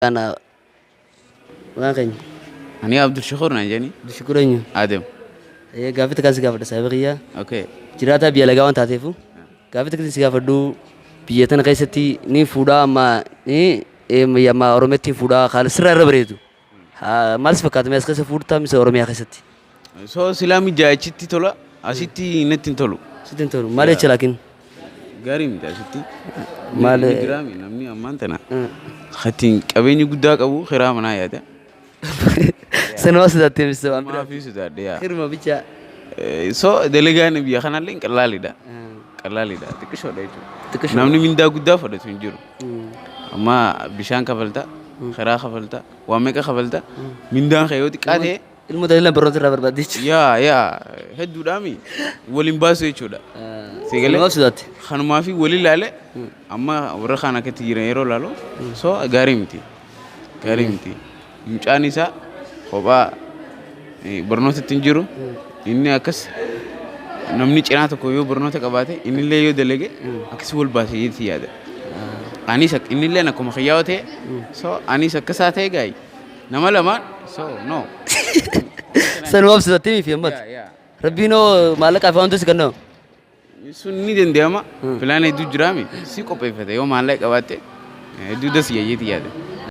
Ana maqaan keenya. Ani Abdul Shakur naan jedhani. Abdushakur eenyu? Adam. Gaaffii takkaan si gaafadha saahiba kiyya. Okay. Jiraataa biyya alagaa waan taateefu gaaffii takka si gaafadhu, biyya tana keessatti ni fuudhaa amma ni amma Oromiyaatti fuudhaa haala sirraa irra bareedu. Maal si fakkaata, mee as keessa fuudhaa misa Oromiyaa keessatti? So silaa mijaa achitti tola, asitti natti hin tolu. Sitti hin tolu. Maal jecha laakiin? Gaarii miti asitti. Maal? Ni jiraami namni ammaan tana. Hatiin qabeenya guddaa qabu kiraa manaa yaada. Sanuma sodaattee misa waan biraa? Maafii sodaadhe yaa. Hirma bicha. So dalagaan biyya kanallee qalaalidha. Qalaalidha. Xiqqishoodha jechuudha. Xiqqishoodha. Namni mindaa guddaa fudhatu hin jiru. Amma bishaan kafalta, kiraa kafalta, waa meeqa kafalta, mindaan kee yoo xiqqaa ta'e. Ilmoo dalilan barnoota irraa barbaadde jechuudha. Yaa hedduudhaami waliin baasu jechuudha. Si galee? Sanumaaf sodaatte. Kanumaa fi wali ilaale amma warra kaan akkatti jiran yeroo ilaalu, so gaarii miti. Gaarii miti. Mucaan isaa kophaa barnootatti hin jiru. Inni akkas namni cinaa tokko yoo barnoota qabaate, innillee yoo dalage, akkas wal baase jetti yaada. Anis innillee akkuma kiyyaa ta'e, so anis akkasaa ta'e gaayi. Nama lamaan, so no. Sanumaaf sodaattee miti ammatti. Yaa. Rabbiin hoo maallaqaa fi wantoota si kennaa? Sun ni danda'ama. Filaan hedduu jiraami. Si qopheeffate yoo maallaqa qabaatte hedduu das yeeyyeeti yaada.